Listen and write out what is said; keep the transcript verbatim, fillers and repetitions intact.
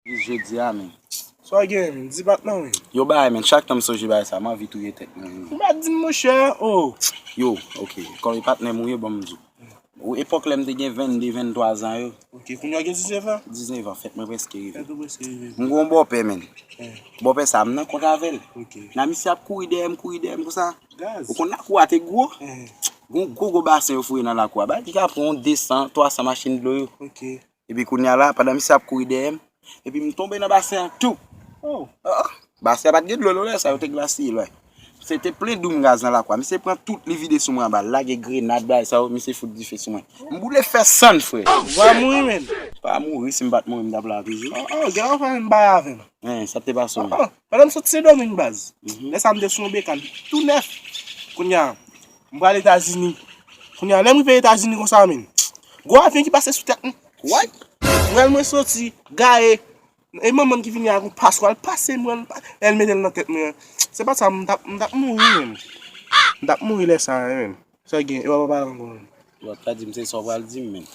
Jis jodi a, men. Sa w gen, men? Di patnè w, men. Yo bagay, men. Chak tan m sonje bagay sa, m anvi touye tèt mwen, men. Ou pa di m, monchè. Oh. Yo, ok. Kòm e patnè m ou ye, ban m di w. Ou epòk lè m te gen vennde, venntwa zan yo. Ok, kounye a w gen diznèf an? Diznèf an, fèt mwen prèske rive. Fèt ou prèske rive. M gen yon bòpè, men. Eh, Bòpè sa, m nan kont avè l. Ok. Nan misye ap kouri dèyè m, kouri dèyè m konsa. Gaz. Ou konn lakou a te gwo? Eh, Gon gwo gwo basen yo foure nan lakou a. Bagay ki ka pran yon de san, twa san machin dlo yo. ok. Epi kounye a la, pandan misye ap kouri dèyè m, epi m tonbe nan basen an tou. Oh. Ah, basen an pa t gen dlo non lè sa, yo te glasiye l, wi. Se te plen doum gaz nan lakou a. Misye pran tout, li vide sou mwen anba, l lage grenad, bagay sa yo, misye fout dife sou mwen. M boule fè sann, frè. Ou va mouri, men. Pa mouri, si m pa t mouri, m t ap la toujou. Oh, oh, gen anfè menm bay avè m. Hein, sa te pase, men. Oh, pandan m sot Sendomeng, baz. Lè sa m te sou yon bekàn tou nèf. Kounye a, m pral Etazini. Kounye a, lè m rive Etazini konsa, men. Gwo avyon ki pase sou tèt mwen. What? Mwen, mwen soti, gaye. E manman m ki vini ak yon paswa, l pase mwen, l pa- lè l mete l nan tèt mwen. Se pa sa, m t ap, m t ap mouri, men. M t ap mouri lè sa, men. Sa gen, e w ap pale ankò, men. Yo ap ta di m se sa w pral di m, men.